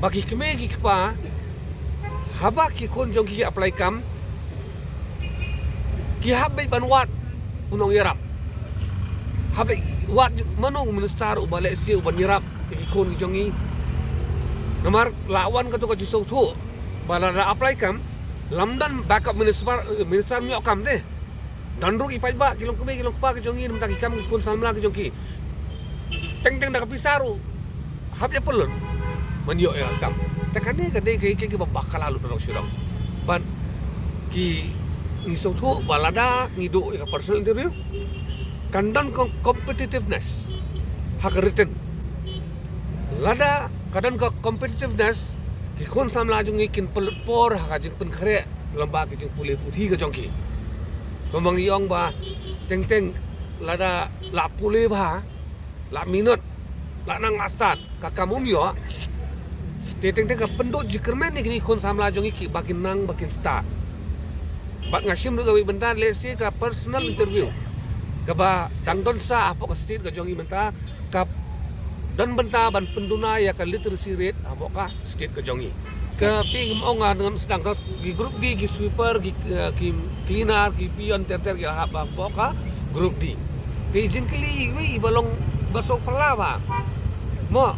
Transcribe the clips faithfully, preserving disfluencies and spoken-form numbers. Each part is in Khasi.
ba ki kmie ki kpa, haba ki khun jong ki ki apply kam, ki hap beit ban wad u nongïarap. Hap beit wad mano u minister uba lehse uban ïarap ïa ki khun ki jong ngi. Namar la wan kato ka jingsngewthuh ba lada apply kam, lam don backup minister, minister ym ïoh kam te. Don ruh ki paidbah, ki longkmie ki longkpa ki jong ngi, namar ki kam ki khun samla ki jong ki. Teng teng da ka pisa ruh hap ïa pynlut ban ïoh ïa ka kam. Te kane ka dei ka, ka, ka ba bakla lut na nong shnong. Bad ki, ngi sngewthuh ba lada ngi duh ïa ka personal interview, kan don ka competitiveness ha ka written. Lada ka don ka competitiveness, ki khun samla jong ngi kin pynlut por ha ka jingpynkhreh lyngba ki jingpule puthi ka jong ki. Kumba ngi ong ba teng teng lada la pule bha, la minot, la nang la stad, ka kam um ïoh. Te teng teng ka pynduh jingkyrmen ïa kine ki khun samla jong ngi kiba kin nang ba kin stad. Bad nga shim ruh kawei bynta, lehse ka personal interview kaba dang don sah hapoh ka state ka jong ngi mynta, ka don bynta ban pynduna ïa ka literacy rate hapoh ka state ka jong ngi. Ka phi ngam ong, ah, ngam sdang, ki group D, ki sweeper, ki, eh, ki cleaner, ki peon, ter ter ki la hap hapoh ka group D. Te jingkylli iwei iba long ba sngewphylla ba, mo,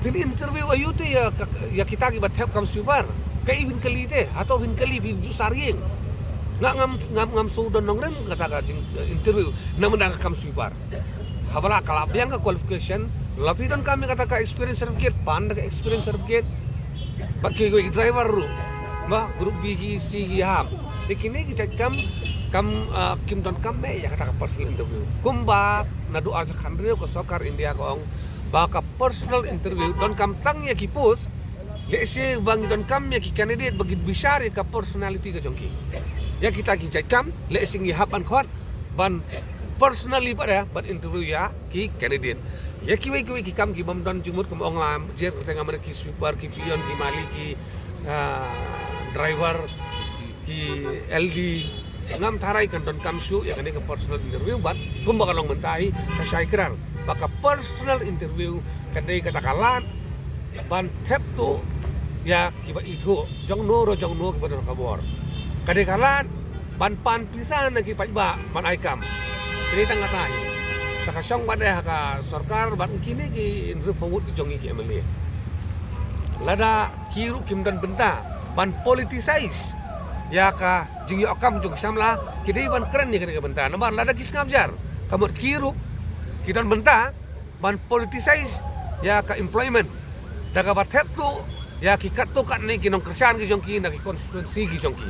phin interview aïu te ïa ka, ïa kita kiba thep kam sweeper? Kaei phin kylli te? Hato phin kylli phi ju sar ïing? Nga ngam, ngam, ngam shu don nongrim kata ka jing, eh, interview namar da ka kam sweeper. Haba la ka la biang ka qualification, la phi donkam ïa kata ka experience certificate, pan da ka experience certificate. Bad ki, ki driver ruh, ba group B, ki C, ki ham. Te kine ki jait kam, kam, ah, kim donkam beit ïa kata ka personal interview. Kumba naduh ar hajar khathynriew ka sorkar India ka ong ba ka personal interview donkam tang ïa ki post, lehse ba ngi donkam ïa ki candidate ba ngin bishar ïa ka personality ka jong ki. Ïa kita ki jait kam, lehse ngi hap ban khot ban personally pat, eh, ban interview ïa ki candidate. Ïa kiwei kiwei ki kam ki bym don jingmut, kum ong, ah, jer kyrteng, ah, ki sweeper, ki peon, ki mali, ki, ah, driver, ki L D, ngam tharai kan donkam shuh ïa kane ka personal interview. Bad kumba ka long mynta hi, ka shai krar ba ka personal interview ka dei kata ka lad ban thep tuh ïa kiba ithuh, jongno ruh jongno kiba don ka bor. Ka dei ka lad ban pan pisa na ki paidbah ban ai kam. Kane tang kata hi. Te ka shong bad eh ha ka sorkar bad kine ki hynriewphew ngut ki jong ngi ki M L A. Lada ki ruh kim don bynta ban politicize ïa ka jingïoh kam jong ki samla, ki dei ban kren ïa kane ka bynta. Namar lada ki sngap jar, ka mut ki ruh ki don bynta ban politicize ïa ka employment da kaba thep tuh ïa ki katto katne ki nongkyrshan ki jong ki na ki constituency ki jong ki.